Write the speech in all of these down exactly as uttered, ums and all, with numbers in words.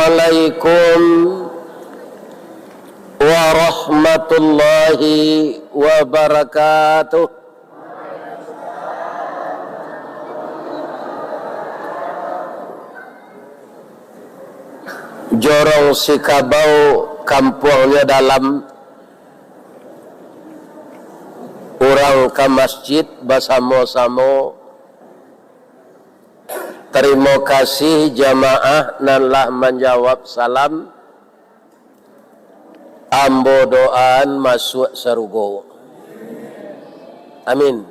Assalamualaikum warahmatullahi wabarakatuh. Jorong Sikabau, kampuangnyo dalam, urang ka masjid basamo-samo. Tarimo kasih jamaah nan lah manjawab salam. Ambo doaan masuak sarugo. Amin.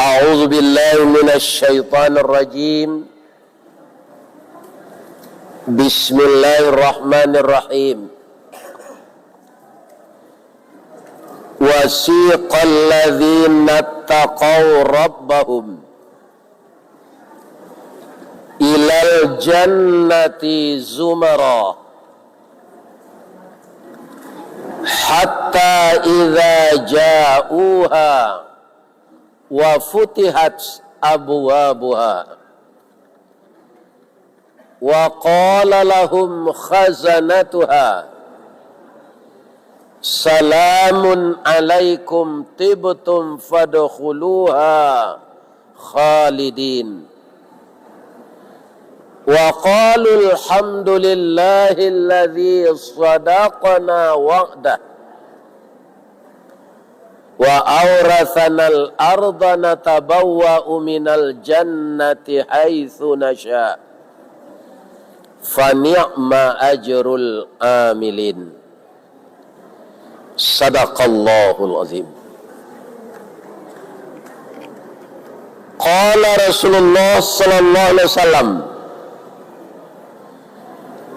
A'udzubillahi minasyaitonirrajim. Bismillahirrahmanirrahim. Wasiqal ladzina taqaw rabbahum ilal jannati zumara, hatta idza ja'uha wa futihat abwabuha, wa qala lahum khazanatuha, salamun alaikum tibtum fadkhuluha khalidin. Wa qalu alhamdulillahilladzi sadaqana wa'dah, wa aurathanal arda natabawwa'u minal jannati haitsu nasya. Fa ni'ma ajrul amilin. Sadaqallahul azim. Qala Rasulullah sallallahu alaihi wasallam,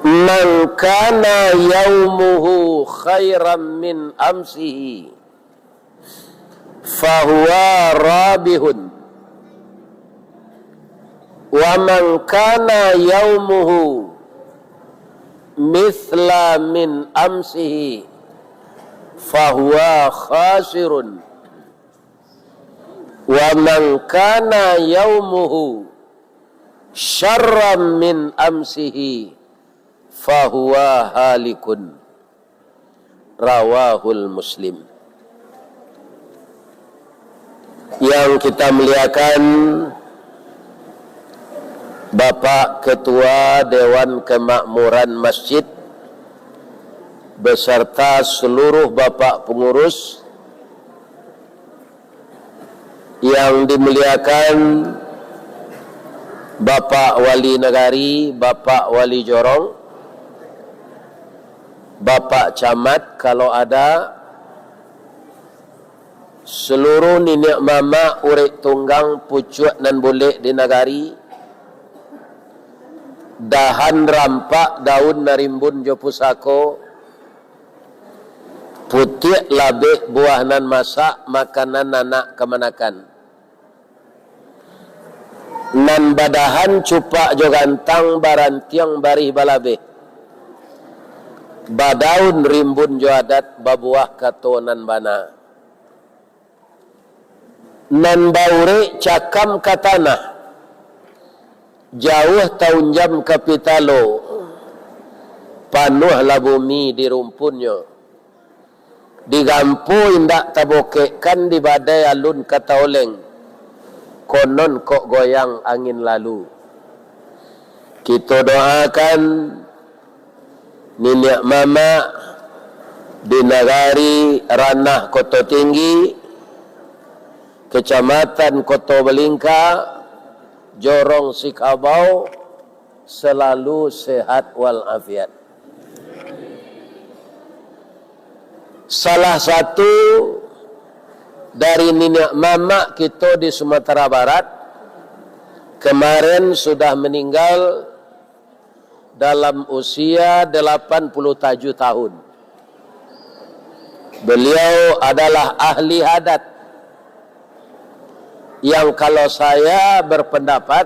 "Man kana yaumuhu khairan min amsihi, fahuwa rabihun. Wa man kana yaumuhu mithla min amsihi, fahuwa khasirun. Wa man kana yaumuhu syarran min amsihi, fahuwa halikun." Rawahul Muslim. Yang kita muliakan, Bapak Ketua Dewan Kemakmuran Masjid beserta seluruh Bapak Pengurus, yang dimuliakan Bapak Wali Nagari, Bapak Wali Jorong, Bapak Camat kalau ada, seluruh niniak mamak, urek tunggang, pucuak nan bulek di nagari, dahan rampak, daun nan rimbun jo pusako, putiak labek, buah nan masak, makanan anak kamanakan. Nan badahan cupak jo gantang, barantiang barih balabeh, badaun rimbun jo adat, babuah kato nan bana. Nan baurek cakam ka tanah, jauah taunjam ka pitalo, panuahlah bumi di rumpunnyo. Digampo indak tabokekkan, di badai alun ka taoleng, konon kok goyang angin lalu. Kito doakan niniak mamak di nagari Ranah Koto Tinggi, Kecamatan Koto Balingka, Jorong Sikabau, selalu sehat walafiat. Salah satu dari niniak mamak kito di Sumatera Barat, kemarin sudah meninggal dalam usia delapan puluh tujuh tahun. Beliau adalah ahli adat yang, kalau saya berpendapat,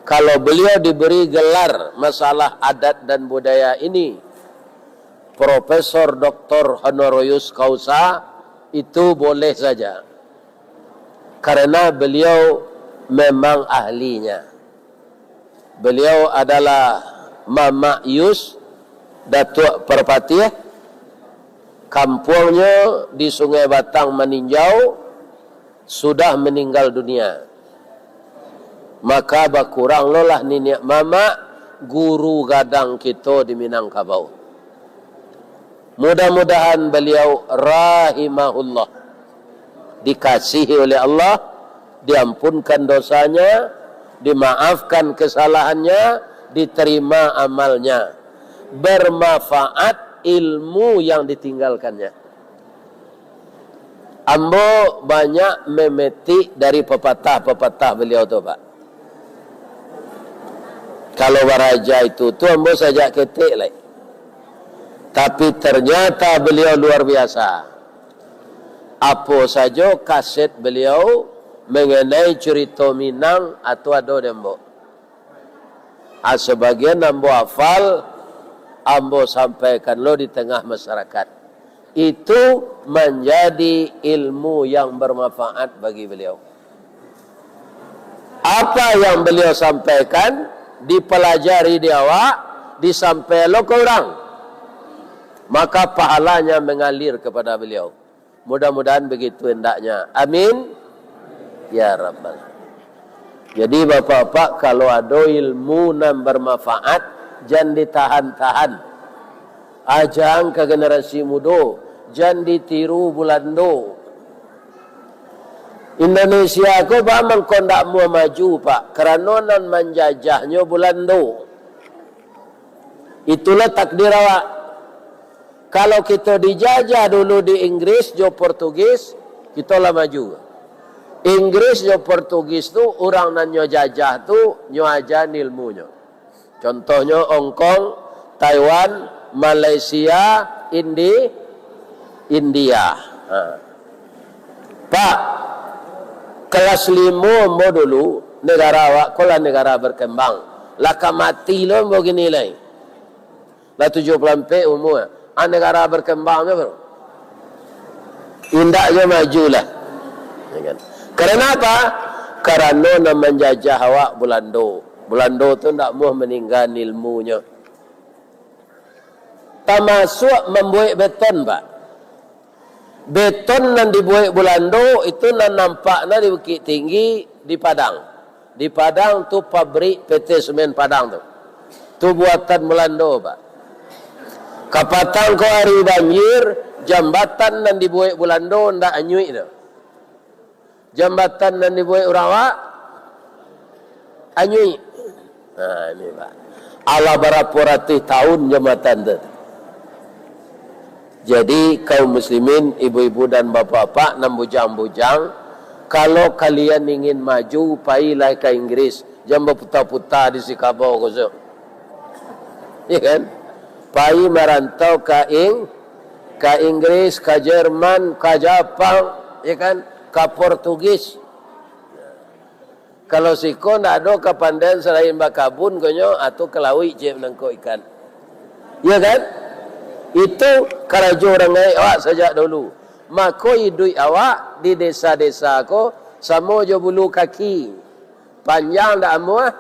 kalau beliau diberi gelar masalah adat dan budaya ini, Profesor Doktor Honorarius Causa, itu boleh saja, karena beliau memang ahlinya. Beliau adalah Mamak Yus, Datuak Parpatiah, kampuangnyo di Sungai Batang Maninjau, sudah maninggal dunia. Maka bakurang lo lah niniak mamak guru gadang kito di Minangkabau. Mudah-mudahan beliau rahimahullah dikasihi oleh Allah, diampunkan dosanya, dimaafkan kesalahannya, diterima amalnya, bermanfaat ilmu yang ditinggalkannya. Ambo banyak memetik dari pepatah-pepatah beliau tu, Pak. Kalau baraja itu tu ambo sajak ketek lai. Tapi ternyata beliau luar biasa. Apo sajo kaset beliau mengenai curito Minang, atu ado di ambo. Ah, sabagian ambo hafal, ambo sampaikan lo di tengah masyarakat. Itu manjadi ilmu yang bermanfaat bagi beliau. Apa yang beliau sampaikan, dipelajari di awak, disampaikan lo ka urang, maka pahalanya mengalir kepada beliau. Mudah-mudahan begitu hendaknya. Amin. Ya Rabbal. Jadi, Bapak-bapak, kalau ado ilmu nan bermanfaat, jan ditahan-tahan. Ajakan ka generasi mudo, jan ditiru Bulando. Indonesia ko, Pak, mangko ndak muah maju, Pak, karano nan manjajahnyo Bulando. Itulah takdir awak. Kalau kito dijajah dulu di Inggris jo Portugis, kito lah maju. Inggris jo Portugis tu, urang nan nyo jajah tu, nyo aja ilmunyo. Contohnyo Hong Kong, Taiwan, Malaysia, Indi-, India. Ha. Pak, kelas limo ambo dulu, negara awak ko lah negara berkembang. Lah ka mati lo ambo kini lai. Lah tujuah puluah ampek umua. Ah, negara berkembang tu, bro. Indak jo maju lah. Ya kan? Karena apa? Karena nan manjajah awak Bulando. Bulando tu ndak muah maninggan ilmunyo. Tamasuak mambuek beton, Pak. Beton nan dibuek Bulando itu nan nampak na di Bukittinggi, di Padang. Di Padang tu pabrik P T Semen Padang tu. Tu buatan Bulando, Pak. Kapatang ko ari banjir, jambatan nan dibuek Bulando ndak anyuik tu. Jambatan nan dibuek urang awak, anyuik. Nah, ini, Pak. Alah barapo ratuih tahun jambatan tu. Jadi, kaum muslimin, ibu-ibu dan bapak-bapak nan bujang-bujang, kalau kalian ingin maju, pailah ka Inggris. Jan baputa-puta di Sikabau ko se. Ya kan? Pai marantau ka Ing-, ka Inggris, ka Jerman, ka Japang, ya kan? Ka Portugis. Kalau siko ndak ado kapandaian salain bakabun, konyo, atau ka lauik ciek manangkok ikan. Ya kan? Itu karajo urang gaek awak sajak dahulu. Mako iduik awak di desa-desa ko samo jo bulu kaki. Panjang ndak amuah,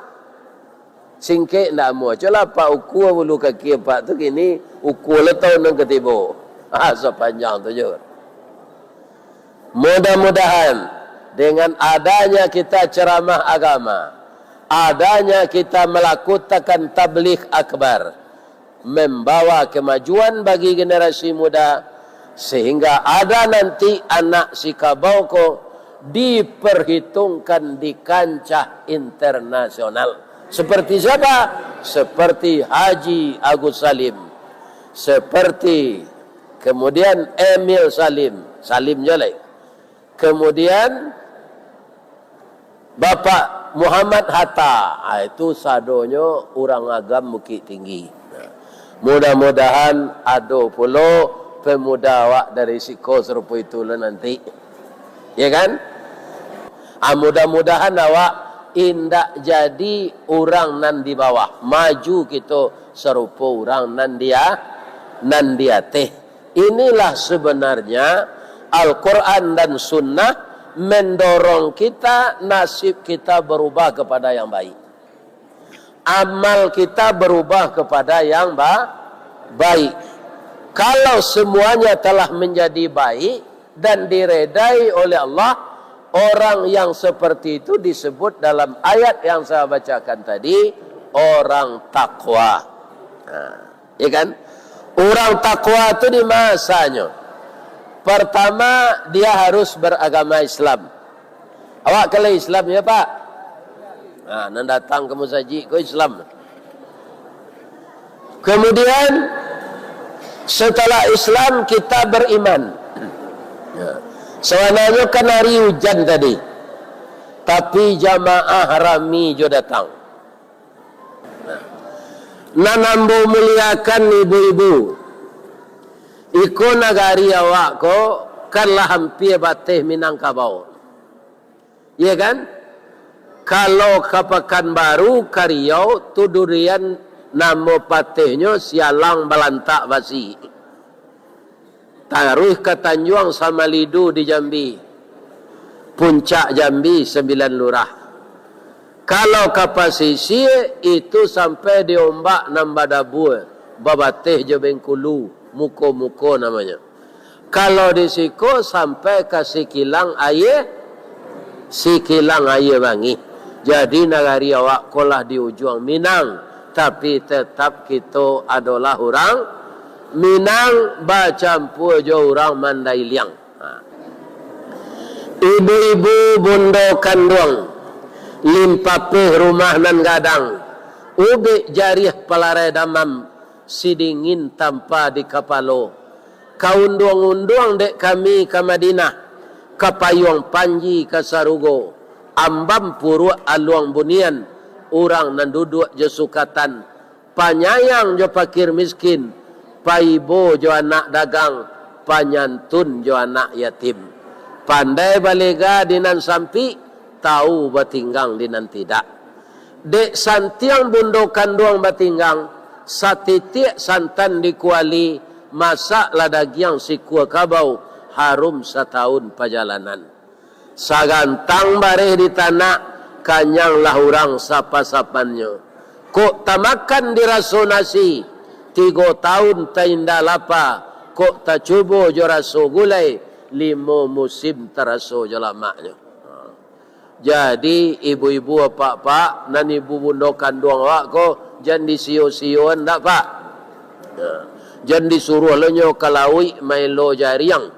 singkek ndak amuah. Cubolah apak ukua bulu kaki apak tu kini, ukua lah tahun nan katibo. Ah, sapanjang tu jo. Mudah-mudahan dengan adanya kita ceramah agama, adanya kita melakukan tabligh akbar, membawa kemajuan bagi generasi muda, sehingga ada nanti anak Sikabau ko diperhitungkan di kancah internasional. Seperti siapa? Seperti Haji Agus Salim, seperti kemudian Emil Salim, Salim je lai. Kemudian Bapak Muhammad Hatta, ah, itu sadonyo urang Agam Bukittinggi. Mudah-mudahan ado pulo pemuda awak dari siko sarupo itu lo nanti. Ya kan? Ah, mudah-mudahan awak indak jadi urang nan di bawah. Maju kito sarupo urang nan di a-, nan di ateh. Inilah sebenarnya Al-Quran dan Sunnah mendorong kita, nasib kita berubah kepada yang baik. Amal kita berubah kepada yang ba-, baik. Kalau semuanya telah menjadi baik dan diredai oleh Allah, orang yang seperti itu disebut dalam ayat yang saya bacakan tadi, orang takwa. Nah, ya kan? Orang takwa tu di masanya, pertama, dia harus beragama Islam. Awak kan lah Islam, ya, Pak? Ha, nan datang ka masajik ko Islam. Kemudian, setelah Islam, kita beriman. Ya. Sabananyo kan hari ujan tadi, tapi jamaah rami jo datang. Nan ambo muliakan ibu-ibu, iko nagari awak ko kan lah ampia bateh Minangkabau. Iya kan? Kalau ka Pakanbaru, ka Riau, tu durian namo patehnyo sialang balantak basi. Taruih ka Tanjuang Samalidu di Jambi, Puncak Jambi, Sambilan Lurah. Kalau ka pasisia, itu sampai di ombak nan badabua, babateh jo Bengkulu, Muko-Muko namonyo. Kalau di siko sampai ka Sikilang Aia, Sikilang Aia Bangih. Jadi nagari awak ko lah di ujuang Minang, tapi tetap kito adolah urang Minang bacampua jo urang Mandailiang. Ha. Ibu-ibu bundo kanduang, limpapeh rumah nan gadang, ubek jariah palarai damam, sidingin tampa di kapalo. Ka unduang-unduang dek kami ka Madinah, ka payuang panji ka sarugo, ambam puruak aluang bunian, urang nan duduak jo sukatan, panyayang jo pakir miskin, paibo jo anak dagang, panyantun jo anak yatim. Pandai balega di nan sampik, tau batinggang di nan tidak. Dek santiang bundo kanduang batinggang, satitiak santan di kuali, masaklah dagiang sikua kabau, harum satahun pajalanan. Sagantang bareh di tanak, kanyanglah urang sapa-sapannyo. Kok tamakan di raso nasi, tigo taun tainda lapa, kok tacubo jo raso gulai, limo musim taraso jo lamaknyo. Jadi, ibu-ibu, apak-apak, nan ibu bundo kanduang awak ko, jan disio-sioan, ndak, Pak? Ya. Jan disuruah lo nyo ka lauik, maelo jariang,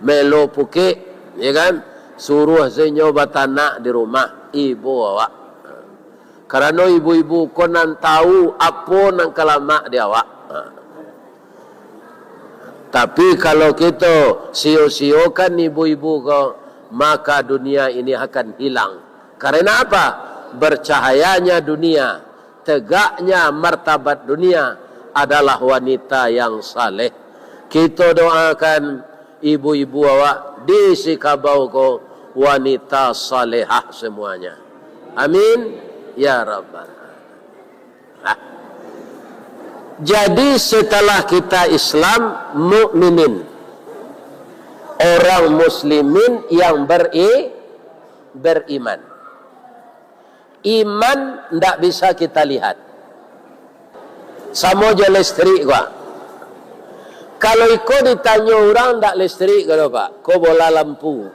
maelo pukek, ya kan? Suruah se nyo batanak di rumah, ibo awak. Karano ibu-ibu ko nan tau apo nan ka lamak di awak. Tapi, kalau kito sio-siokan ibu-ibu ko, maka dunia ini akan hilang. Karena apa? Bercahayanya dunia, tegaknya martabat dunia adalah wanita yang saleh. Kito doakan ibu-ibu awak di Sikabau ko wanita salehah semuanya. Amin, ya rabbal alamin. Nah, jadi, setelah kita Islam, mukminin, orang muslimin yang beri-, beriman. Iman ndak bisa kita lihat. Samo jo listrik ko. Kalau iko ditanyo urang, ndak listrik ko, Pak, ko bola lampu.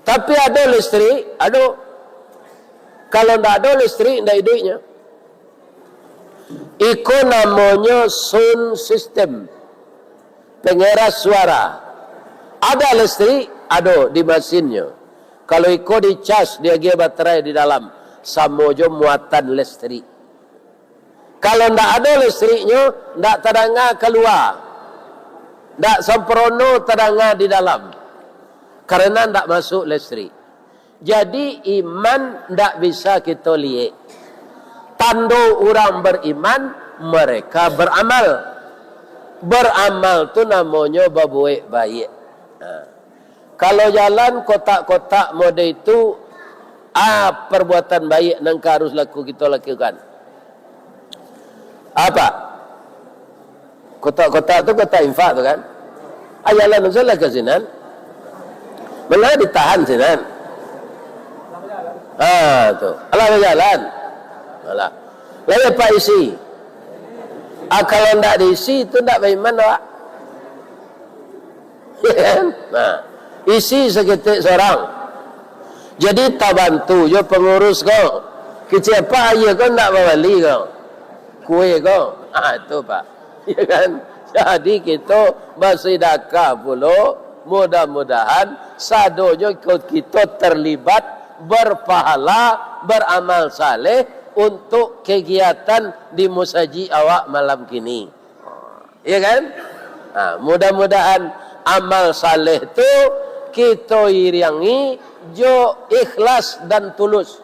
Tapi ado listrik, ado. Kalau ndak ado listrik, ndak iduiknyo. Iko namonyo sound system, pengeras suara. Ada listrik, ado di masinnyo. Kalau iko dicas, diagiah baterai di dalam, samo jo muatan listrik. Kalau ndak ado listriknyo, ndak tadanga kalua, ndak samprono tadanga di dalam, karena ndak masuk listrik. Jadi, iman ndak bisa kito liek. Tando urang beriman, mereka beramal. Beramal tu namonyo babuek baiak. Nah. Kalau jalan kotak-kotak model itu, a, perbuatan baiak nan ka harus laku kito lakukan? Apa? Kotak-kotak tu kotak infak tu kan? A, jalan tu lah ka sinan. Manga ditahan sinan? Ha, tu. Alah bajalan. Alah. Lai apak isi? Ah, kalau ndak diisi, tu ndak baiman awak. Nah, isi saketek sorang. Jadi, tabantu jo pangurus ko. Kecek apak aia ko ndak babali ko. Kue ko. Ah, tu, Pak. Ya kan? Jadi, kito basidakah pulo. Mudah-mudahan sadonyo ko-, kito terlibat berpahala, beramal saleh untuk kegiatan di musajik awak malam kini. Ya kan? Ha, mudah-mudahan amal saleh tu kito iringi jo ikhlas dan tulus.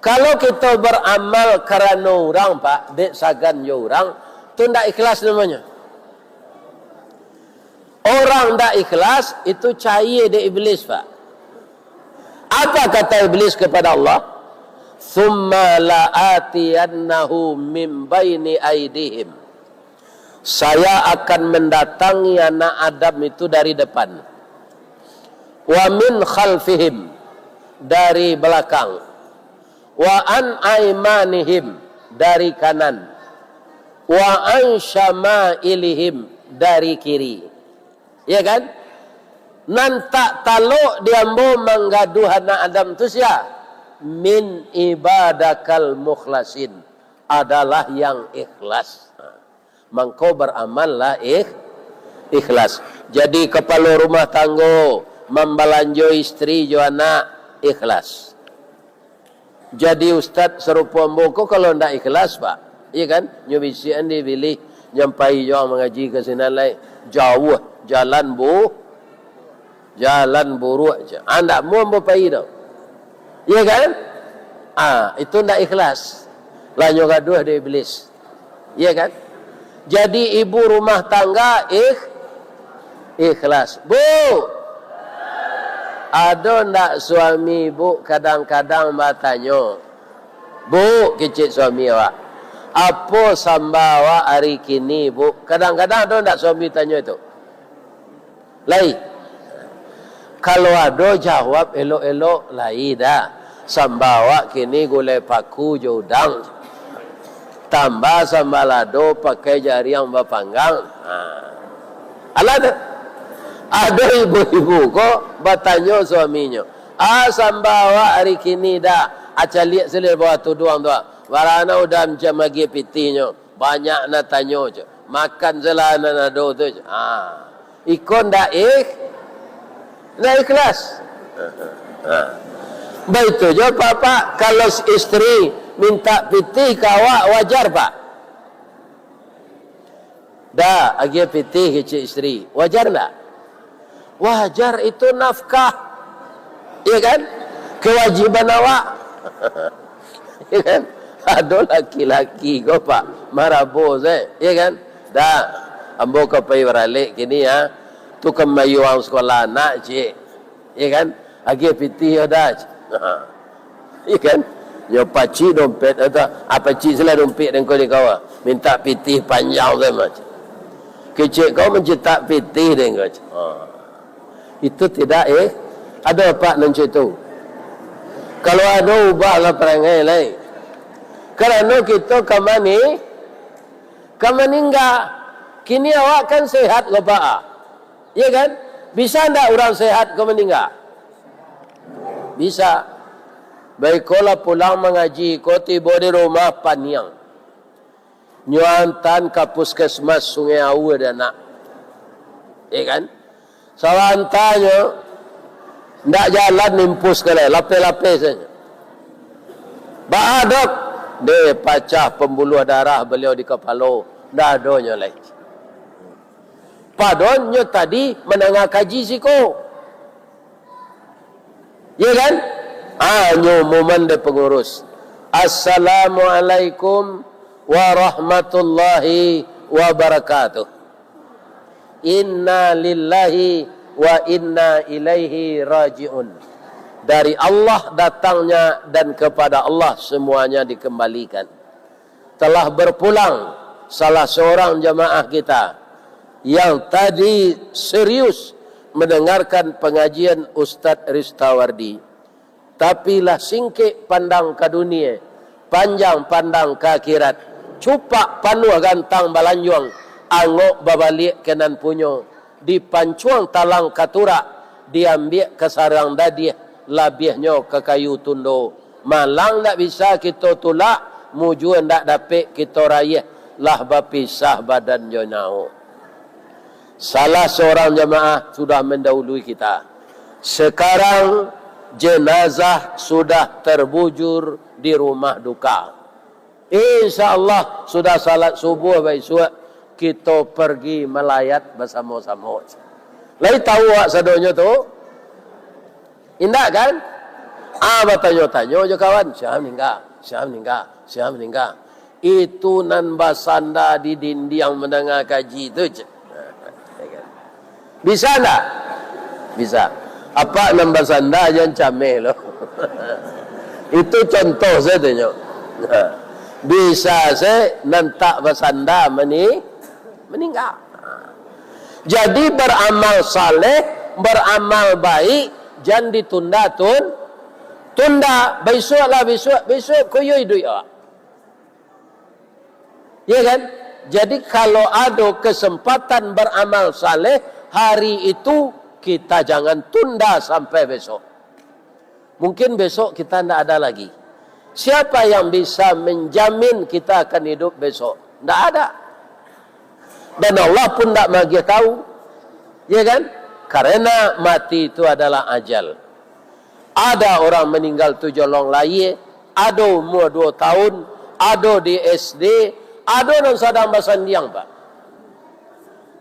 Kalau kito beramal karano urang, Pak, dek sagan jo urang, tu ndak ikhlas namonyo. Orang ndak ikhlas, itu cair dek Iblis, Pak. Apa kata Iblis kepada Allah? "Tsumma la'atiyannahum min baini aidihim." Saya akan mendatangi anak Adam itu dari depan. "Wa min khalfihim," dari belakang. "Wa an aimanihim," dari kanan. "Wa an syama'ilihim," dari kiri. Ya kan? Nan tak talok di ambo manggaduah anak Adam tu sia? "Min ibadakal mukhlasin," adalah yang ikhlas. Mangko beramallah ikh-, ikhlas. Jadi kapalo rumah tanggo, mambalanjo istri jo anak, ikhlas. Jadi ustad sarupo ambo ko kalau ndak ikhlas, Pak. Iya kan? Nyo bisiakan di bilih, nyampai jo mangaji ka sinan lai. Jauah, jalan bu-, jalan buruak je. Ah, ndak mau ambo pai tu. Iya kan? Ah, itu ndak ikhlas. Lah nyo gaduah dek Iblis. Iya kan? Jadi ibu rumah tangga ikh-, ikhlas. Bu, ado ndak suami ibu kadang-kadang batanyo, "Bu," kecek suami awak, "apo samba awak ari kini, Bu?" Kadang-kadang ado ndak suami tanyo itu? Lai. Kalau ado, jawab elok-elok, lai dah. Samba awak kini gulai paku jo udang. Tambah samba lado pakai jariang bapanggang. Ha. Alah tu. Ado ibu-ibu ko batanyo suaminyo, "Ah, samba awak ari kini dah, ah, caliak saliak bawah tuduang tu, ah. Barana udah macam agiah pitihnyo. Banyak nan tanyo," cek. "Makan salah nan ado tu," cek. Ha. Iko ndak ikh-, ndak ikhlas. Ha. Baitu jo, Pak, Pak, kalau istri minta pitih ka awak, wajar, Pak? "Dah, agiah pitih," kecek istri. Wajar ndak? Wajar, itu nafkah. Iya kan? Kewajiban awak. Iya kan? Ado laki-laki ko, Pak, marabo se. Iya kan? "Dah, ambo ka pai baralek kini, ya. Tu ka mambayia uang sekolah anak, cek." Iya kan? "Agiah pitih yo dah," cek. Iya kan? Nyo pacik dompet, atau, "Ah, pacik salah dompet den ko di kau, ah. Minta pitih panjang tu, mah," cek. "Kecek kau mancetak pitih den ko," cek. Ha. Itu tidak, eh, ado, Pak, nan cak itu? Kalau ado, ubahlah parangai lai. Karano kito ka mani-, ka maningga. Kini awak kan sehat ko, Pak, ah. Iya kan? Bisa ndak urang sehat ko maningga? Bisa. Baikolah pulang mangaji ko, tibo di rumah paniang. Nyo antaan ka puskesmas Sungai Aua dek anak. Iya kan? Sabantanyo, ndak jalan impus ka lai, lapeh-lapeh sajo. "Baa, Dok?" "Deh, pacah pembuluh darah baliau di kapalo, ndak ado nyo lai." Padahal nyo tadi mandanga kaji siko. Iya kan? Ah, nyo umuman dek pangurus. "Assalamualaikum warahmatullahi wabarakatuh. Inna lillahi wa inna ilaihi raji'un." Dari Allah datangnya dan kepada Allah semuanya dikembalikan. Telah berpulang salah seorang jamaah kita yang tadi serius mendengarkan pengajian Ustadz Ristawardi. Tapi lah singkek pandang ka dunie, panjang pandang ka akhirat. Cupak panuah gantang balanjuang, angok babaliak ka nan punyo. Dipancuang talang ka turak, diambiak ka sarang dadiah, labiahnyo ka kayu tundo. Malang ndak bisa kito tulak, mujua ndak dapek kito raiah, lah bapisah badan jo nyawo. Salah seorang jamaah sudah mendahului kita. Sekarang jenazah sudah terbujur di rumah duka. Insya Allah, sudah salat subuh baisuak, kito pergi malayat basamo-samo. Lai tahu awak sadonyo tu? Indak kan? Ah, batanyo-tanyo jo kawan, "Sia maningga, sia maningga, sia maningga." Itu nan basanda di dindiang mandanga kaji tu, cek. Bisa ndak? Bisa. Apak nan basanda jan cameh lo. Itu contoh sajo tu nyo. Bisa se nan tak basanda mani-, maningga. Jadi, baramal saleh, baramal baik, jan ditunda tun-, tunda. Baisuaklah, baisuak, baisuak ko iyo iduik awak. Ya kan? Jadi, kalau ado kesempatan baramal saleh, hari itu kita jangan tunda sampai besok. Mungkin besok kita ndak ada lagi. Siapa yang bisa menjamin kita akan hidup besok? Ndak ada. Dan Allah pun ndak magiah tahu. Ya kan? Karena mati itu adalah ajal. Ada orang meninggal tu jolong lahia, ado umua duo tahun, ado di S D, ado nan sadang basandiang, Pak.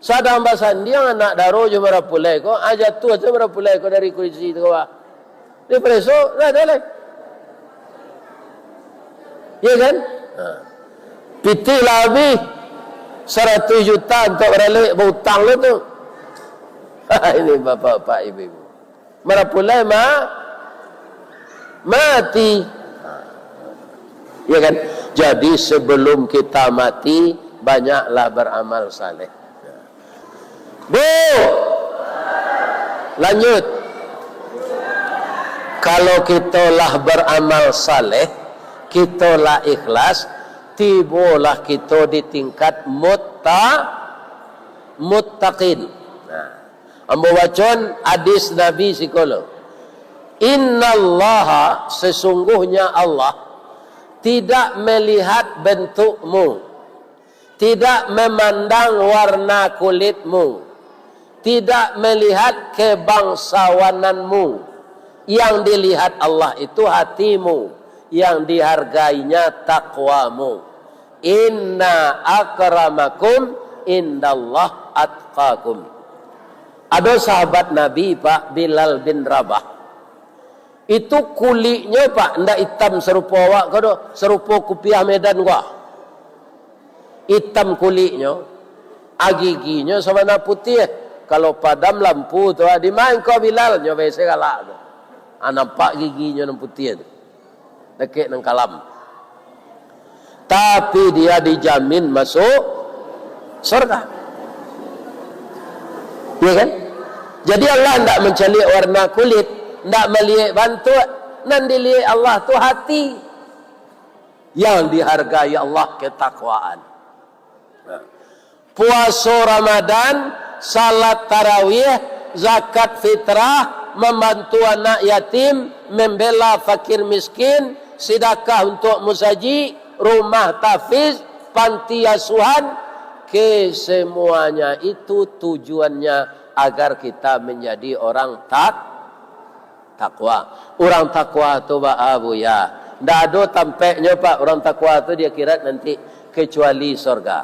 Sadang basandiang anak daro jo marapulai ko, ah, jatuah tu marapulai ko dari kurisi tu, Pak. Dipareso, ndak ado lai. Ya kan? Ha. Pitih lah habih, saratus juta untuak baralek, bautang lo tu. Ini bapak-bapak, ibu-ibu. Marapulai ma-, mati. Ya kan? Jadi, sebelum kita mati, banyaklah beramal saleh. Bu, lanjut. Kalau kito lah beramal saleh, kito lah ikhlas, tibolah kito di tingkat mutta-, muttaqin. Nah, ambo bacon hadis Nabi siko lo. "Innallaha, sesungguhnya Allah, tidak melihat bentukmu, tidak memandang warna kulitmu, tidak melihat kebangsawananmu. Yang dilihat Allah itu hatimu, yang dihargainya takwamu. Inna akramakum indallah atqakum." Ado sahabat Nabi, Pak, Bilal bin Rabah. Itu kuliknyo, Pak, ndak itam sarupo awak ko doh, sarupo kupiah Medan ko. Itam kuliknyo, a, giginyo sabana putiah. Kalau padam lampu tu, a, "Di ma engkau, Bilal?" Nyo bese galak tu. A, nampak giginyo nan putiah tu. Dakek nan kalam. Tapi dia dijamin masuk surga. Ya kan? Jadi Allah ndak mancaliak warna kulit, ndak maliek bantuak, nan diliek Allah tu hati. Yang dihargai Allah ketakwaan. Nah. Puaso Ramadan, salat tarawih, zakat fitrah, mambantu anak yatim, membela fakir miskin, sidakah untuak musajik, rumah tahfiz, panti asuhan, kesemuanya itu tujuannya agar kita menjadi orang tak-, takwa. Urang takwa tu baa, Buya? Ndak ado tampeknyo, Pak, urang takwa tu di akhirat nanti, kecuali sorga.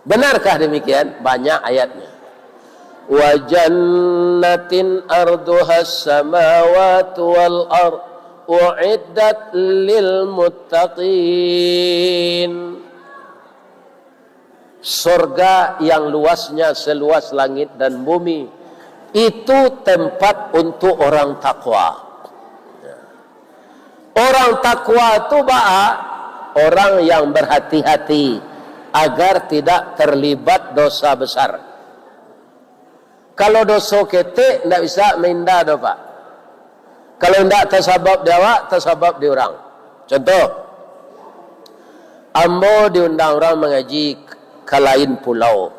Benarkah demikian? Banyak ayatnya. "Wa jannatin arduhas samawatu wal ard, uiddat lil muttaqin." Sorga yang luasnya seluas langit dan bumi, itu tempat untuk orang takwa. Orang takwa tu baa? Orang yang berhati-hati agar tidak terlibat dosa besar. Kalau doso ketek, ndak bisa mainda doh, Pak. Kalau indak tasabab di awak, tasabab di urang. Contoh, ambo diundang urang mangaji ka lain pulau,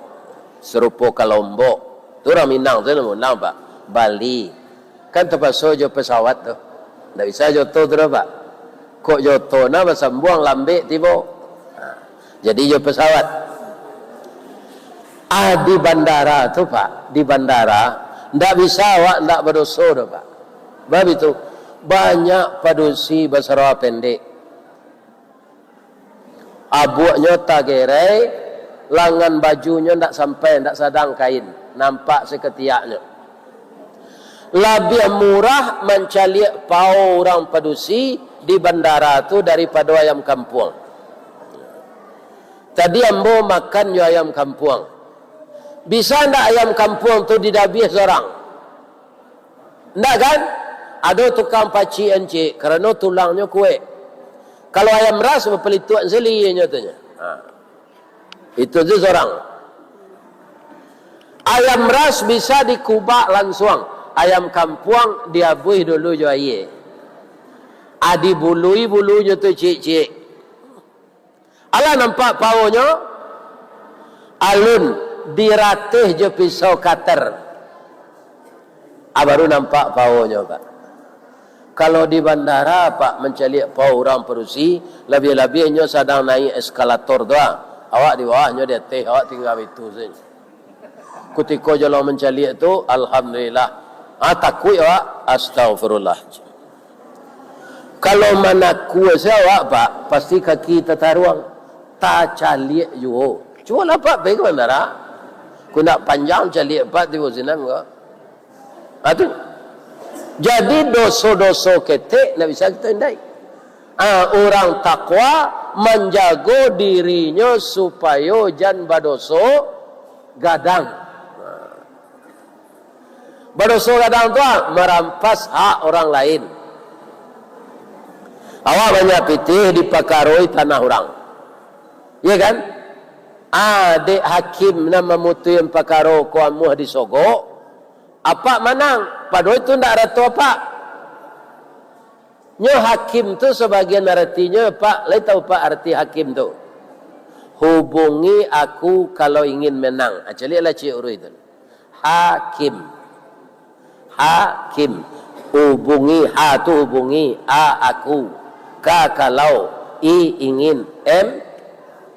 sarupo ka Lombok. Tu urang Minang tu nan maundang, Pak. Bali. Kan tapaso jo pesawat tu. Ndak bisa jo oto tu doh, Pak. Kok jo oto nah basambuang lambek tibo. Ha. Jadi jo pesawat. Ah, di bandara tu, Pak, di bandara, ndak bisa awak ndak badoso doh, Pak. Bab itu, banyak padusi basarawa pendek. Abuaknyo tagerai, langan bajunyo ndak sampai, ndak sadang kain, nampak sakatiaknyo. Labiah murah mancaliak pao urang padusi di bandara tu daripado ayam kampuang. Tadi ambo makan jo ayam kampuang. Bisa ndak ayam kampuang tu didabiah surang? Ndak kan? Ado tukang pacik ancik, karano tulangnyo kuek. Kalau ayam ras, bapalituak salianyo tu nyo. Ha. Itu tu surang. Ayam ras bisa dikubak lansuang. Ayam kampuang diabuih dulu jo aia. Ah, dibului bulunyo tu ciek-ciek. Alah nampak paonyo, alun dirateh jo pisau cutter. Ah, baru nampak paonyo, Pak. Kalau di bandara, Pak, mancaliak pao urang padusi, labiah-labiah nyo sadang naiak eskalator tu, ah. Awak di bawah, nyo di ateh, awak tingga itu sajo. Kutiko jalong mancaliak tu, alhamdulillah. Ah, takuik awak, astagfirullah. Kalau manakua se awak, Pak, pasti kaki tataruang. Tacaliak juo. Cubolah, Pak, pai ka bandara. Kok ndak panjang caliak, Pak, tibo sinan ko. Ha, tu. Jadi, doso-doso ketek ndak bisa kito hindari. Ah, urang takwa manjago dirinyo supayo jan badoso gadang. Badoso gadang tu, ah, marampas hak urang lain. Awak banyak pitih dipakaroi tanah urang. Iya kan? Ah, dek hakim nan mamutuihan pakaro ko amuah disogok, apak manang, padahal itu ndak arato apak. Nyo hakim tu sabagian aratinyo, Pak, lai tahu, Pak, arati hakim tu? Hubungi aku kalau ingin menang. Ah, caliaklah ciek uruih tu. Hakim. Hakim. Hubungi, ha tu hubungi, a aku. Ka kalau, i ingin, m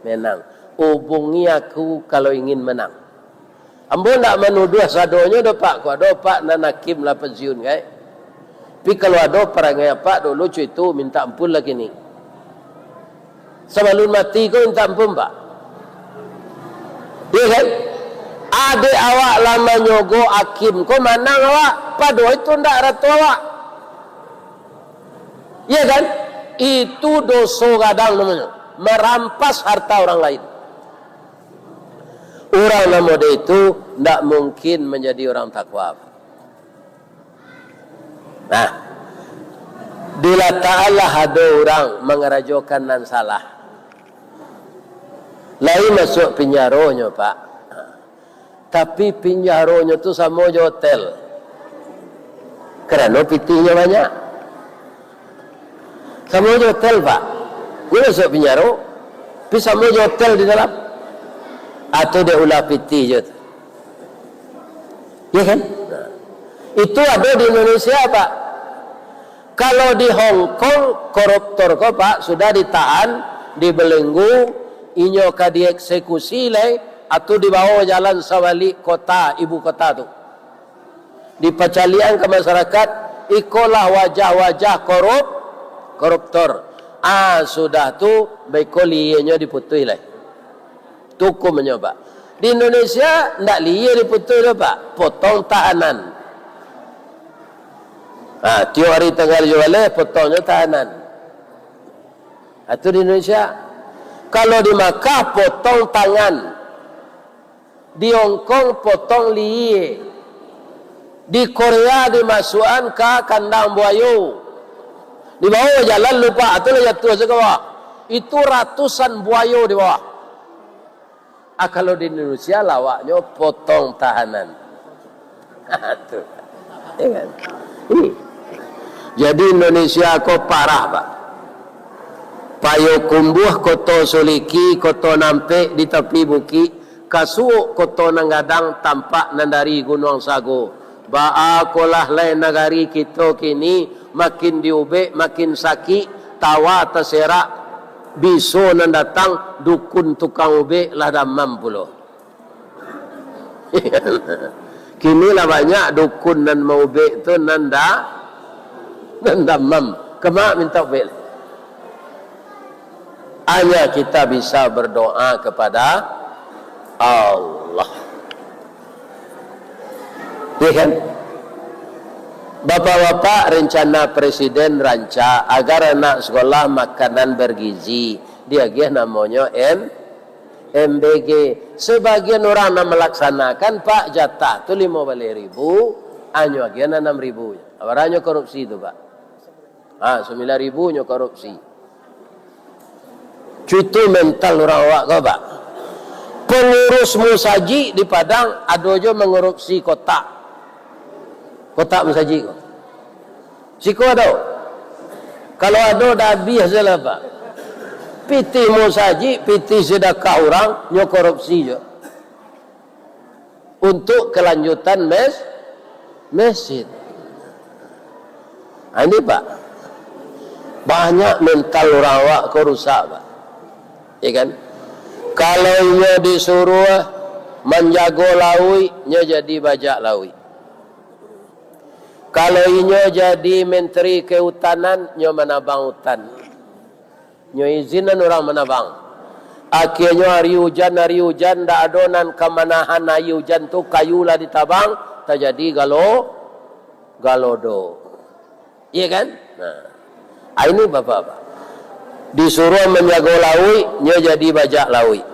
menang. Hubungi aku kalau ingin menang. Ambo ndak manuduah sadonyo doh, Pak. Kok ado, Pak, nan hakim lah pensiun, kai? Tapi kalau ado parangai apak dulu co itu, minta ampun lah kini. Sabalun mati ko minta ampun, Pak. Iya kan? Adek awak lah manyogok hakim ko, manang awak. Padohal itu ndak arato awak. Iya kan? Itu doso gadang namonyo. Marampas harta urang lain. Urang nan model itu ndak mungkin manjadi urang takwa. Nah, dilatakanlah ado urang mangarajokan nan salah. Lai masuak pinjaronyo, Pak. Tapi pinjaronyo tu samo jo hotel. Karano pitihnyo banyak. Samo jo hotel, Pak. Nyo masuak pinjaro, tapi samo jo hotel di dalam. Atau dia ulah pitih jo tu. Ya kan? Nah. Itu ado di Indonesia, Pak. Kalau di Hong Kong, koruptor ko, Pak, sudah ditahan, dibelenggu, inyo ka dieksekusi lai, atau dibawa jalan sabalik kota, ibu kota tu. Dipacaliakan ka masyarakat, ikolah wajah-wajah korup-, koruptor. Ah, sudah tu, beko lienyo diputuih lai. Tu hukumnyo, Pak. Di Indonesia, ndak lie diputuih doh, Pak. Potong tahanan. Ah, tiok hari tanggal tujuah baleh, potongnyo tahanan. Ah, tu di Indonesia. Kalau di Makkah, potong tangan. Di Hong Kong potong lie. Di Korea dimasuakan ka kandang buayo. Dibawa jalan lupa, tu lah jatuah se ka bawah. Itu ratusan buayo di bawah. Ah, kalau di Indonesia lawaknyo potong tahanan. Tu. Ya kan? Ini. Jadi Indonesia ko parah, Pak. Payokumbuah, Koto Suliki, Koto Nampek di tapi bukik, ka Suok, Koto Nan Gadang, tampak nan dari Gunuang Sago. Baa kolah lai nagari kito kini, makin diubek, makin sakik, tawa taserak, biso nan datang, dukun tukang ubek lah damam pulo. Kini lah banyak dukun nan maubek tu nan da-, nan damam. Kama minta ubek. Hanya kita bisa berdoa kepada Allah. Ya kan? Bapak-bapak, rencana presiden rancak agar anak sekolah makanan bergizi, diagiah namonyo M-, M B G. Sebagian urang nan malaksanakan, Pak, jatah tu limo baleh ribu, anyo agiah anam ribu. Abaranyo korupsi tu, Pak? Ha, sambilan ribu nyo korupsi. Cuitu mental urang awak ko, Pak. Pengurus musajik di Padang ado jo mangorupsi kotak. Kotak musajik ko. Siko ado? Kalau ado, dah abih sajolah, Pak. Pitih musajik, pitih sidakah urang, nyo korupsi jo. Untuk kelanjutan mes-, mesjid. Ha, ini, Pak. Banyak mental urang awak ko rusak, Pak. Ya kan? Kalau inyo disuruah manjago lauik, nyo jadi bajak lauik. Kalau inyo jadi menteri kehutanan, nyo manabang hutan. Nyo izinan urang manabang. Akianyo ari ujan, ari ujan, ndak ado nan ka manahan aia ujan tu, kayu lah ditabang, tajadi galo-, galodo. Iya kan? Nah. Ah, ini bapak-bapak. Disuruah manjago lauik, nyo jadi bajak lauik.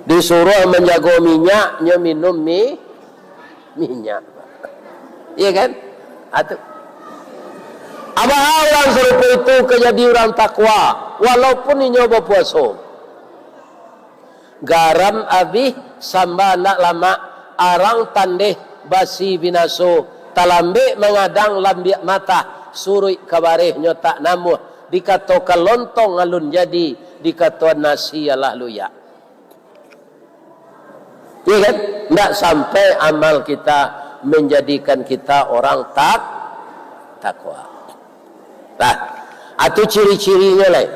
Disuruah manjago minyak, nyo minum mi-, minyak. Iya kan? Atu. Abaha urang sarupo itu ka jadi urang takwa, walaupun inyo bapuaso. Garam abih, samba ndak lamak, arang tandeh, basi binaso, talambek mangadang, lambiak matah, suruik ka bareh nyo tak namuah, dikatokan lontong alun jadi, dikatoan nasi alah luyak. Iya kan? Ndak sampai amal kita menjadikan kita orang tak-, takwa. Nah, atu ciri-cirinyo lai.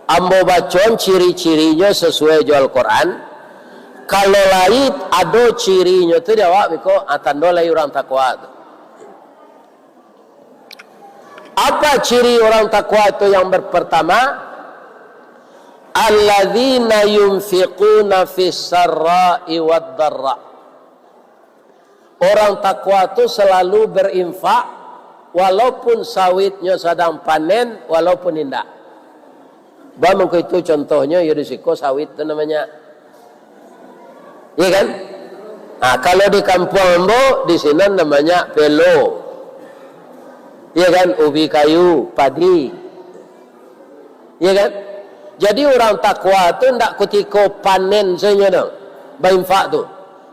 Ambo bacoan ciri-cirinyo sasuai jo Al-Quran. Kalau lai ado cirinyo tu di awak, biko, ah, tando lai urang takwa tu. Apa ciri orang takwa itu yang ber-, pertama? Alladzina yunfiquna fis sarra'i wad darra. Orang takwa tu selalu berinfak, walaupun sawitnyo sadang panen, walaupun indak. Ba mangko itu contohnyo, yo di siko sawit tu namonyo. Iya kan? Nah, kalau di kampuang ambo, di sinan namonyo pelo. Iya kan? Ubi kayu, padi. Iya kan? Jadi, urang takwa tu ndak kutiko panen sajo doh, bainfak tu.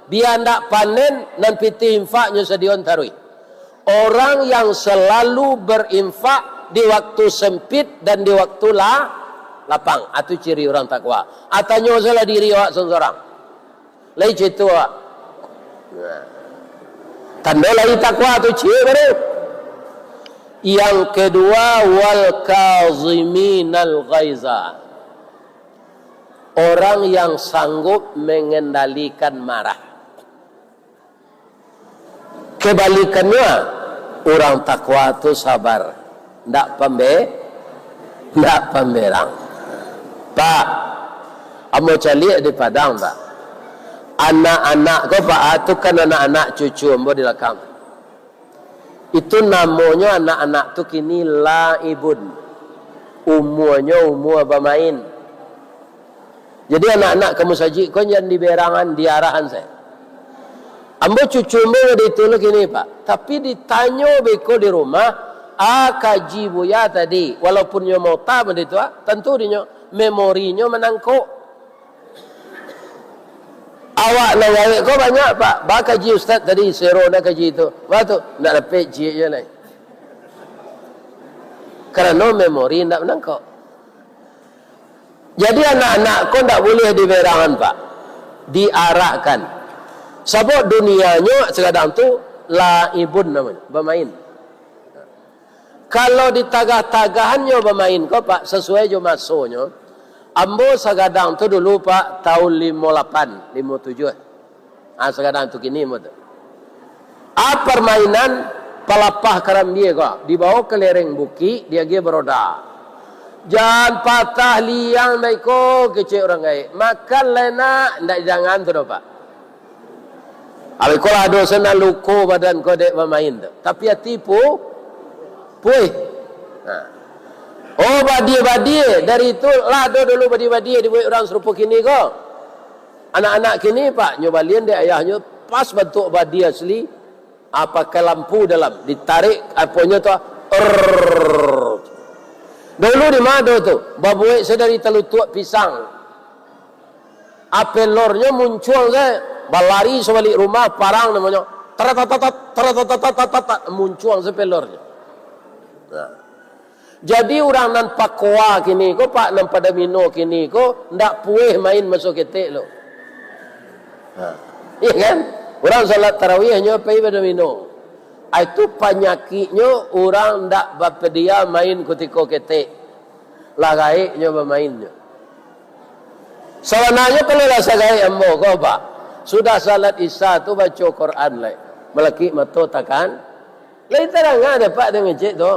Bia ndak panen, nan pitih infaknyo sadion taruih. Orang yang selalu berinfak di waktu sempit dan di waktu la-, lapang. Atu ciri urang takwa. Atanyo sajolah diri awak sorang-sorang. Lai cito awak. Nah. Tando lai takwa tu, ciek baru. Yang kedua, wal kaziminal ghaiza. Orang yang sanggup mengendalikan marah. Kebalikannyo, urang takwa tu sabar, ndak pambe-, ndak pamberang. Pak, ambo caliak di Padang, Pak. Anak-anak ko, Pak, ah, tu kan anak-anak cucu ambo di lakang. Itu namonyo anak-anak tu kini laibun. Umuanyo umua bamain. Jadi, anak-anak ka musajik ko jan diberangan, diarahan sajo. Ambo cucu ambo mode itu lo kini, Pak. Tapi ditanyo beko di rumah, ah, kaji buya tadi, walaupun nyo mota mode itu, ah, tantu dinyo, memorinyo manangkok. Awak nan gaek ko banyak, Pak. Ba kaji ustaz tadi, sero nan kaji itu. Ba tu, ndak dapek ciek je lai. Karano memori indak manangkok. Jadi anak-anak ko ndak buliah diberangan, Pak. Diarahkan. Sabab dunianyo sagadang tu laibun namonyo, bamain. Kalau ditagah-tagahannyo bamain ko, Pak, sasuai jo masonyo, ambo sagadang tu dulu, Pak, taun limo lapan, limo tujuah. Ah, sagadang tu kini mo tu. Ah, parmainan palapah karambia ko, dibawo ka lereng bukik, diagiah baroda. Jan patah liang dek iko, kecek urang gaek. Makan lai nak, ndak didangan tu doh, Pak. Abih ko lah ado se nan luko badan ko dek bamain tu. Tapi ati pu-, puih. Ha. Oh, badia-badia. Dari itu lah ado dulu badia-badia dibuek urang sarupo kini ko. Anak-anak kini, Pak, nyo balian dek ayahnyo, pas bantuak badia asli, ah, pakai lampu dalam, ditarik aponyo tu, errrr. Dulu di ma ado tu, babuek se dari talutuak pisang. Ah, pelornyo muncuang se, balari se baliak rumah, parang namonyo. Taratatatat, taratatatat, muncuang se pelornyo. Nah. Jadi urang nan pakoa kini ko, Pak, nan padomino kini ko, ndak pueh main maso ketek lo. Ha. Iya kan? Urang salat tarawih nyo pai padomino. Ah, itu panyakiknyo urang ndak bapadia main kutiko ketek. Lah gaeknyo bamainnyo. Sabananyo kalau lah sagaek ambo ko, Pak, sudah salat Isya tu baco Quran lai. Malakik mato takan, Lai tadanga dek Apak dek ngecek tu?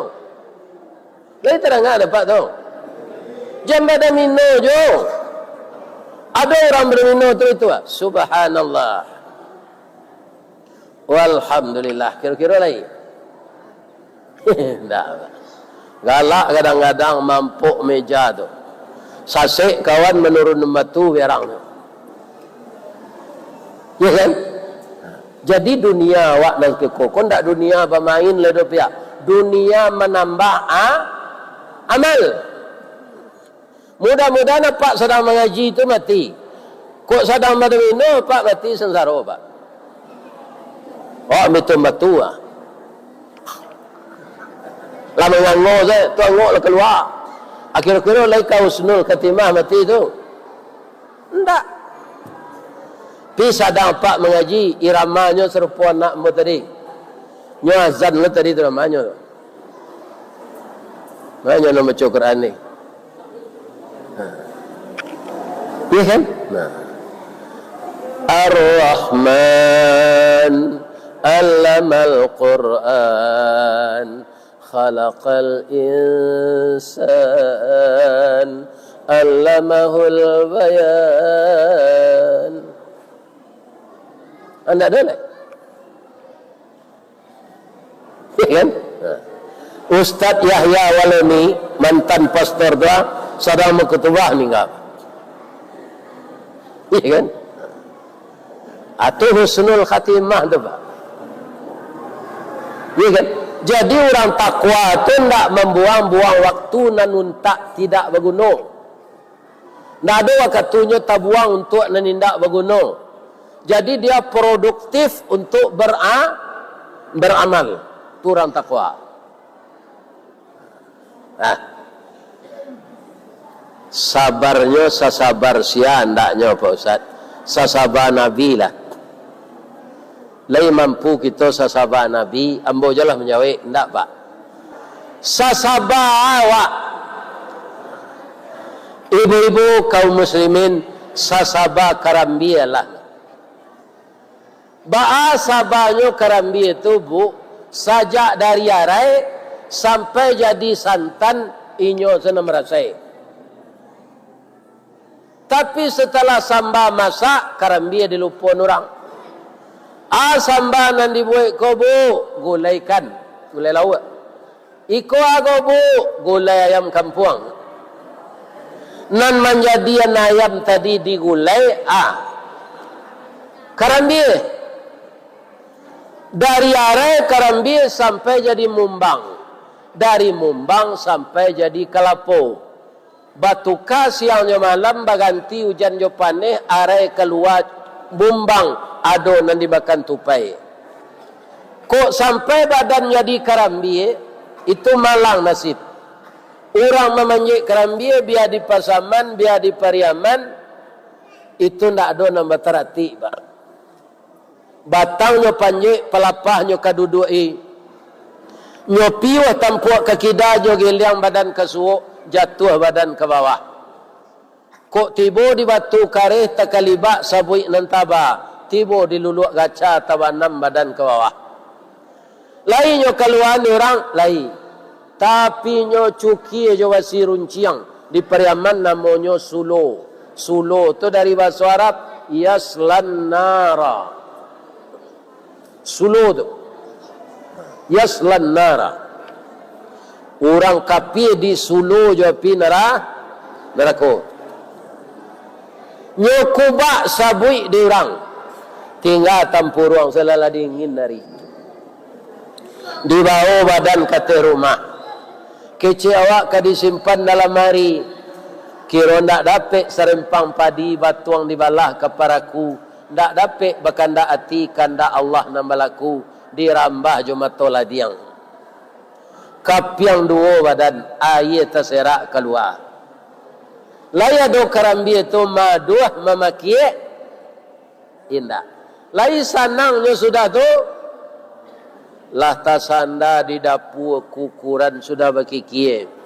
Lai tadanga dek Apak tu? Jan badomino jo. Ado urang badomino tu itu, ah. Subhanallah. Walhamdulillah. Kiro-kiro lai? Ndak. Galak kadang-kadang mampok meja tu. Sasek kawan manurun batu biarang tu. Ya kan? Jadi dunia awak nan keko ko ndak dunia bamain lai doh, piak. Dunia manambah a-, amal. Mudah-mudahan Apak sadang mangaji tu mati. Kok sadang badomino, Apak mati sansaro, Pak. Awak mitung batu, ah. Lah mangango sajo, tu angok lah kalua. Akhir-akhir lai ka husnul khatimah mati tu. Ndak. Pi sadang Apak mangaji, iramanyo sarupo anak ambo tadi. Nyo azan lo tadi tu iramanyo tu. Manyo nan baco Quran ni. Ha. Iya kan? Nah. Ar-Rahman, allamal Quran, khalaqal insan, allamahul bayan. Anda ada tak? Ya kan? Nah. Ustaz Yahya Waloni, mantan pastor tu, ah, sadang bakutubah ninggal. Ya kan? Atau husnul khatimah tu, Pak. Ya kan? Jadi urang takwa tu ndak mambuang-buang waktu nan untak tidak baguno. Ndak ado wakatunyo tabuang untuak nan indak baguno. Jadi, dia produktif untuk bera-, beramal. Tu urang takwa. Nah. Sabarnyo sasabar sia andaknyo, Pak Ustaz. Sasaba Nabi lah. Lai mampu kito sasaba Nabi, ambo jolah manjawek, ndak, Pak? Sasaba awak. Ibu-ibu kaum muslimin, sasaba karambia lah. Baa sabanyo karambia tu, Bu? Sajak dari arai sampai jadi santan, inyo se nan marasai. Tapi, setelah samba masak, karambia dilupoan urang. Ah, samba nan dibuek ko, Bu, gulai ikan, gulai lauak. Iko ago, Bu, gulai ayam kampuang. Nan manjadian ayam tadi digulai, ah, karambia. Dari arai karambia sampai jadi mumbang. Dari mumbang sampai jadi kalapo. Batuka siang jo malam, baganti ujan jo paneh, arai kalua bumbang, ado nan dimakan tupai. Kok sampai badan jadi karambia, itu malang nasib. Urang mamanjek karambia, bia di Pasaman, bia di Pariaman, itu ndak ado nan bataratik, Pak. Batangnyo panjek, palapahnyo ka duduak-i. Nyo piuah tampuak ka kida, nyo giliang badan ka suok, jatuah badan ka bawah. Kok tibo di Batu Kareh, takalibak sabuik nan taba, tibo di Luluak Gaca, tabanam badan ka bawah. Lai nyo kalua ni urang, lai. Tapi nyo cukia jo basi runciang, di Pariaman namonyo sulo. Sulo tu dari bahaso Arab, yaslan nara. Sulo tu. Yaslan nara. Urang kapia disulo jo api nara-, narako. Nyo kubak sabuik di urang. Tingga tampuruang, salalah dingin ari. Dibawo badan ka ateh rumah. Kecek awak ka disimpan dalam lamari. Kiro ndak dapek sarempang padi batuang dibalah ka paraku. Ndak dapek bakandak ati, kandak Allah nan balaku, dirambah jo mato ladiang. Kapiang duo badan, aia taserak kalua. Lai ado karambia tu maduah mamakiak? Indak. Lai sanangnyo sudah tu, lah tasanda di dapua, kukuran sudah bakikia.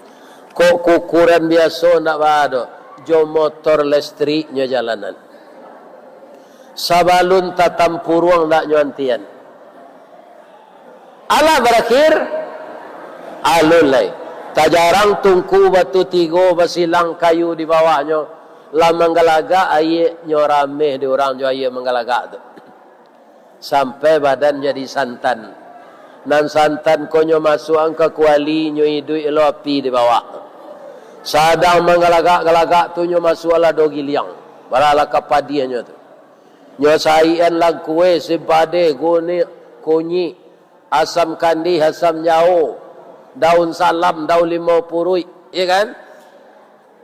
Kok kukuran biaso ndak baa doh, jo motor lestriknyo jalanan. Sabalun tatampuruang ndak nyo antian. Alah barakhir, alun lai. Tajarang tungku batu tigo, basilang kayu di bawahnyo, lah manggalagak aia, nyo rameh di urang jo aia manggalagak tu. Sampai badan jadi santan. Nan santan ko nyo masuakan ka kuali, nyo iduik lo api di bawah. Sadang manggalagak-galagak tu, nyo masuak lado giliang, baralah ka padiahnyo tu. Nyo saikan langkue, simpadeh, gunik, kunyik, asam kandih, asam jao, daun salam, daun limau puruik, iyo kan?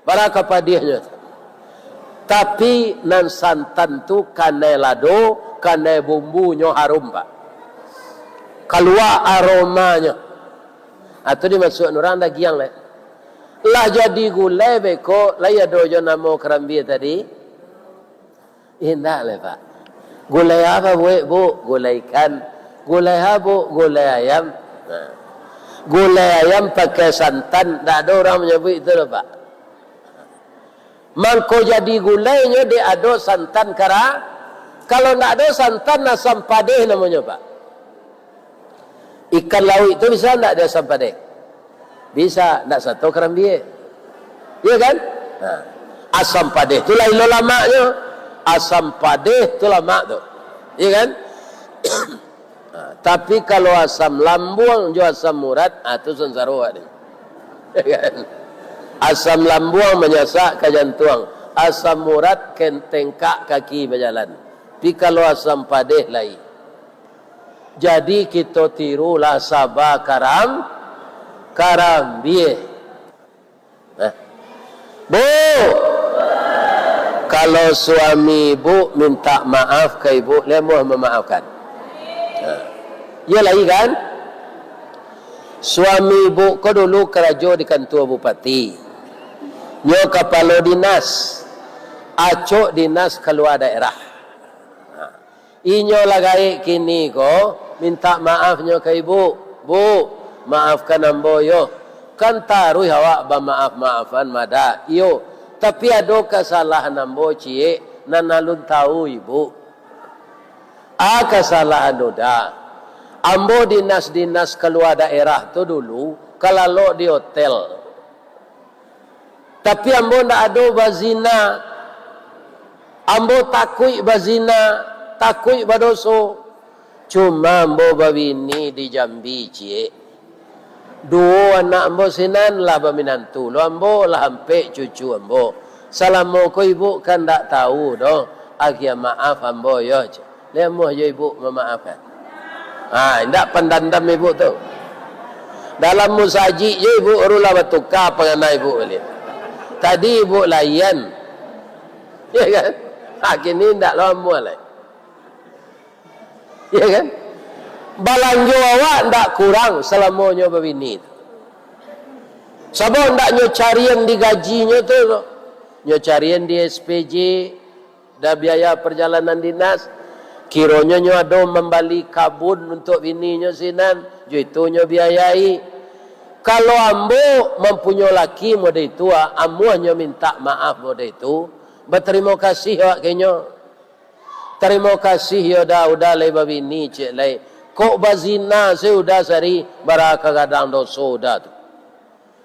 Bara ka padiahnyo tu. Tapi nan santan tu kanai lado, kanai bumbunyo harum, Pak. Kalua aromanyo. Ah, tu dimasuak urang dagiang lai. Lah jadi gulai beko, lai ado jo namo karambia tadi? Indak lai, Pak. Gulai apa buek, Bu? Gulai ikan. Gulai apa, Bu? Gulai ayam. Nah. Gulai ayam pakai santan, ndak ado urang manyabuik itu doh, Pak. Mangko jadi gulainyo dek ado santan kara-, kalau ndak ado santan, asam padeh namonyo, Pak. Ikan lauik tu bisa ndak diasam padeh? Bisa, ndak sato karambia. Iyo kan? Nah, asam padeh tu lain lo lamaknyo. Asam padeh tu lamak tu. Iyo kan? Nah, tapi kalau asam lambuang jo asam urat, ah, tu sansaro awak ni. Iyo kan? Asam lambuang manyasak ka jantuang, asam urat ken-, tengkak kaki bajalan. Tapi kalau asam padeh lai. Jadi, kito tirulah saba karam-, karambia. Nah. Bu, kalau suami ibu minta maaf ka ibu, lai amuah mamaafkan? Nah. Iyo lai kan? Suami ibu ko dulu karajo di kantua bupati. Nyo kapalo dinas. Acok dinas kalua daerah. Nah. Inyo lah gaek kini ko, mintak maaf nyo ka ibu, "Bu, maafkan ambo yo. Kan taruih awak bamaaf-maafan mada, iyo. Tapi ado kasalahan ambo ciek, nan alun tahu ibu." "A, kasalahan Uda?" "Ambo dinas-dinas kalua daerah tu dulu, ka lalok di hotel. Tapi ambo ndak ado bazina. Ambo takuik bazina, takuik badoso. Cuma ambo babini di Jambi, ciek. Duo anak ambo sinan lah baminantu lo ambo, lah ampek cucu ambo. Salamo ko ibu kan ndak tahu doh, agiah maaf ambo yo," ciek. Lai amuah jo ibu mamaafkan? Ha, indak pandandam ibu tu. Dalam musajik je ibu baru lah batuka pangana ibu baliak. Tadi ibu layan. Ya kan? Ha, kini indak lo amuah lai. Ya kan? Balanjo awak ndak kurang salamonyo babini tu. Sabab ndak nyo carian di gajinyo tu, nyo carian di S P J, dah biaya perjalanan dinas. Kironyo nyo ado mambali kabun untuak bininyo sinan, jo itu nyo biayai. Kalau ambo mampunyo laki model itu, ah, amuahnyo mintak maaf model itu, batarimo kasih awak ka inyo. Tarimo kasih yo Da, Uda lai babini ciek lai. Kok bazina se Uda sari, bara ka gadang doso Uda tu.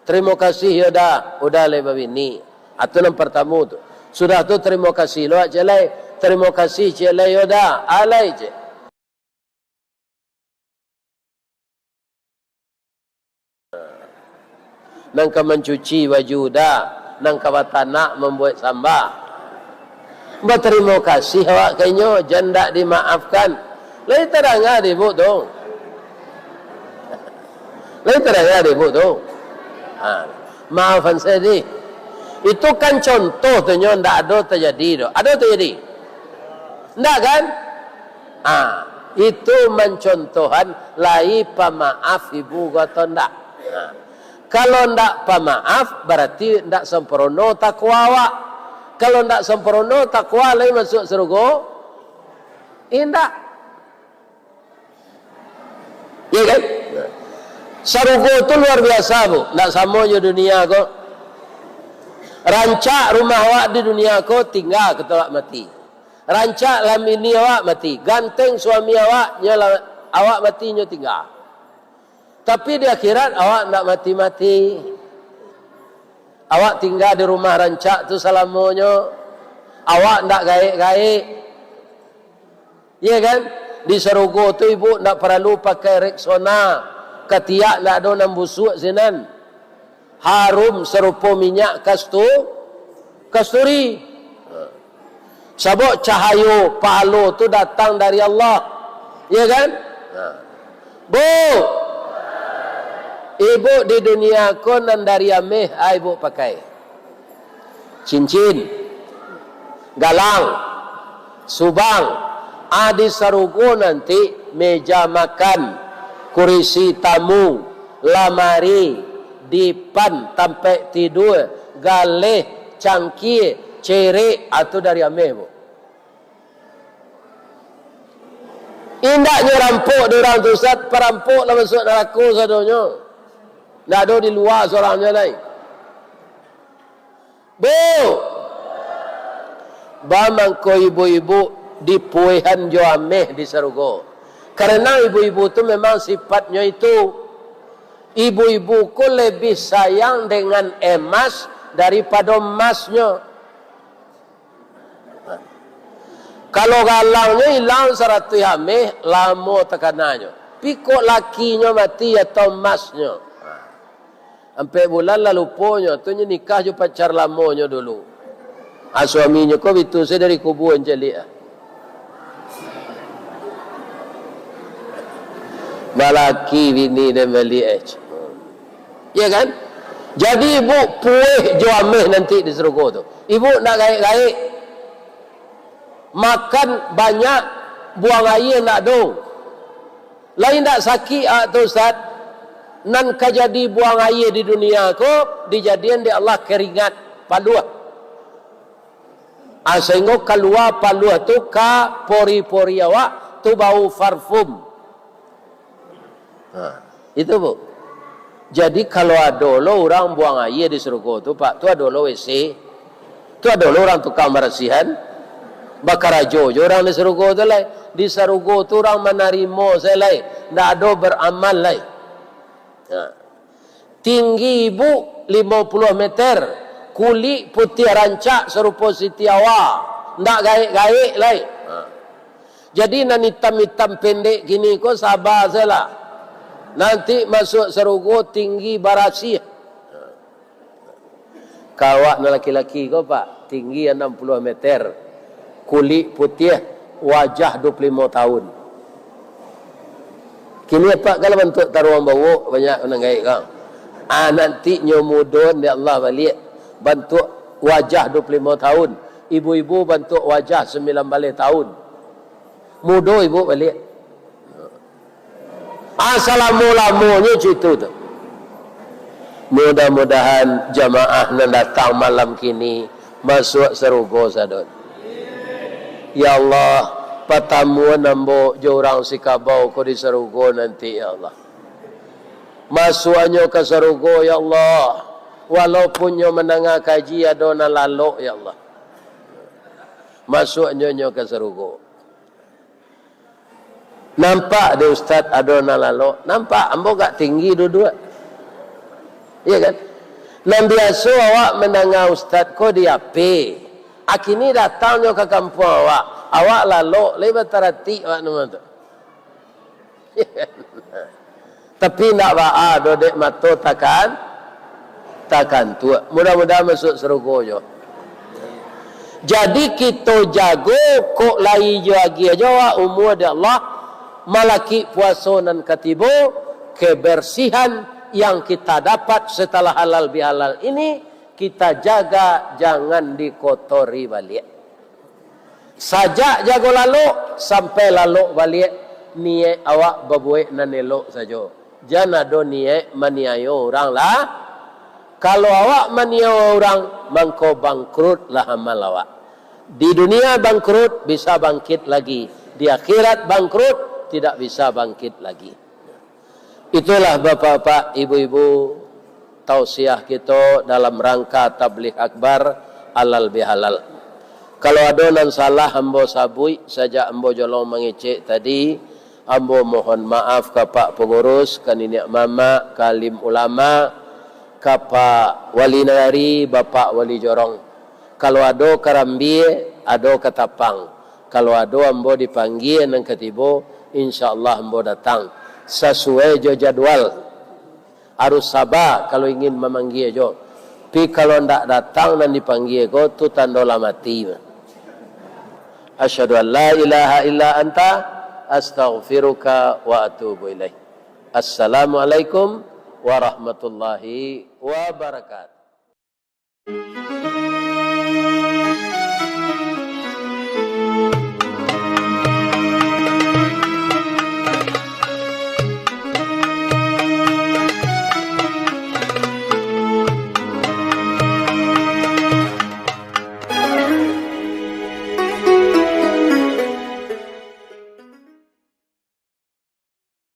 Tarimo kasih yo Da, Uda lai babini. Atu nan partamo tu. Sudah tu tarimo kasih lo ciek lai. Tarimo kasih ciek lai yo Da, alai ciek. Nan ka mancuci baju Uda, nan ka batanak mambuek samba. Batarimo kasih awak ka inyo, jan ndak dimaafkan. Lai tadanga dek Ibuk tu? Lai tadanga dek Ibuk tu? Ha, maafan sajo. Itu kan contoh tu nyo, ndak ado tajadi doh. Ado tajadi? Ndak kan? Ah, itu mancontohan lai pamaaf ibu ko atau ndak. Ah. Kalau ndak pamaaf, bararti ndak sempurno takwa awak. Kalau ndak sempurno takwa, lai masuak sarugo? Indak. Ya kan? Sarugo tu luar biasa, Bu. Ndak samo jo dunia ko. Rancak rumah awak di dunia ko, tingga kito awak mati. Rancak lamini awak mati. Ganteng suami awak, nyo la-, awak mati, nyo tingga. Tapi di akhirat, awak ndak mati-mati. Awak tingga di rumah rancak tu salamonyo. Awak ndak gaek-gaek. Iya kan? Di sarugo tu ibu ndak paralu pakai Rexona, katiak ndak ado nan busuak sinan. Harum sarupo minyak kastu-, kasturi. Sabab cahayo pahalo tu datang dari Allah. Iya kan? Bu, ibu di dunia ko nan dari ameh a ibu pakai. Cincin, galang, subang, a di sarugo nanti meja makan, kurisi tamu, lamari, dipan, tampek tidua, galeh, cangkie, cerek, a tu dari ameh, Bu. Indaknyo rampok dek urang tu, Ustaz, parampok lah masuak narako sadonyo. Ndak ado di lua sorangnyo lai. Bu, baa mangko ibu-ibu dipuehan jo ameh di sarugo? Karena ibu-ibu tu memang sifatnyo itu. Ibu-ibu ko lebih sayang dengan emas daripado emasnyo. Kalau galangnyo ilang saratuih ameh, lamo takananyo. Pi kok lakinyo mati atau emasnyo? Ampek bulan lah luponyo, tu nyo nikah jo pacar lamonyo dulu. Ah, suaminyo ko bitu se dari kubua caliak ah. Balaki bini den baliak eh. Ya kan? Jadi ibu pueh jo ameh nanti di sarugo tu. Ibu ndak gaek-gaek. Makan banyak, buang aia ndak ado. Lai ndak sakik awak tu, Ustaz? Nan ka jadi buang aia di dunia ko, dijadian dek Allah keringat, paluah. Ah, sahinggo kalua paluah tu ka pori-pori awak, tu bau parfum. Ha, itu, Bu. Jadi, kalau ado lo urang buang aia di sarugo tu, Pak, tu ado lo W C. Tu ado lo urang tukang barasihan. Bakarajo jo urang di sarugo tu lai. Di sarugo tu urang manarimo sajo lai. Ndak ado baramal lai. Ha. Tinggi ibu limo puluah meter, kulik putiah rancak sarupo Siti Hawa, ndak gaek-gaek lai. Ha. Jadi nan itam-itam pendek kini ko saba sajolah. Nanti masuak sarugo tinggi barasiah. Ka awak nan laki-laki ko, Pak, tinggi anam puluah meter, kulik putiah, wajah dua puluh limo tahun. Kini apak kan bantuak taruang bawok, banyak nan gaek kan. Ah, nanti nyo mudo dek Allah baliak, bantuak wajah dua puluh limo tahun, ibu-ibu bantuak wajah sambilan baleh tahun. Mudo ibu baliak. Ah, salamo-lamonyo cucu tu. Mudah-mudahan jamaah nan datang malam kini masuak sarugo sadonyo. Ya Allah, patamuan ambo jo urang Sikabau ko di sarugo nanti, ya Allah. Masuaknyo ka sarugo, ya Allah. Walaupun nyo mandanga kaji ado nan lalok, ya Allah. Masuaknyo nyo ka sarugo. Nampak dek ustaz ado nan lalok? Nampak, ambo agak tinggi duduak. Iya kan? Nan biaso awak mandanga ustaz ko di H P. Akini datangnyo ka kampuang awak. Awak lalok, lai bataratik awak namo tu. Tapi ndak baa doh dek mato takan, takantuak. Mudah-mudahan masuak sarugo jo. Jadi kito jago kok lai jo agiah jo awak umua dek Allah, malakik puaso nan katibo, kebersihan yang kita dapat setelah halal bihalal ini, kita jaga jangan dikotori baliak. Sajak jago lalok, sampai lalok baliak, niaik awak babuek nan elok sajo. Jan ado niaik maniayo urang lah. Kalau awak maniayo urang, mangko bangkrutlah amal awak. Di dunia bangkrut, bisa bangkit lagi. Di akhirat bangkrut, tidak bisa bangkit lagi. Itulah bapak-bapak, ibu-ibu, tausiah kito dalam rangka tabligh akbar halal bihalal. Kalau ado nan salah ambo sabuik sajak ambo jolong mangecek tadi, ambo mohon maaf ka Pak Pangurus, ka niniak mamak, ka alim ulama, ka Pak Wali Nagari, Bapak Wali Jorong. Kalau ado karambia, ado katapang. Kalau ado ambo dipanggia nan katibo, insya Allah ambo datang sasuai jo jadwal. Harus saba kalau ingin mamanggia jo. Tapi kalau ndak datang nan dipanggia ko, tu tando lah mati. Asyhadu an la ilaha illa anta, astaghfiruka wa atubu ilaik. Assalamualaikum warahmatullahi wabarakatuh.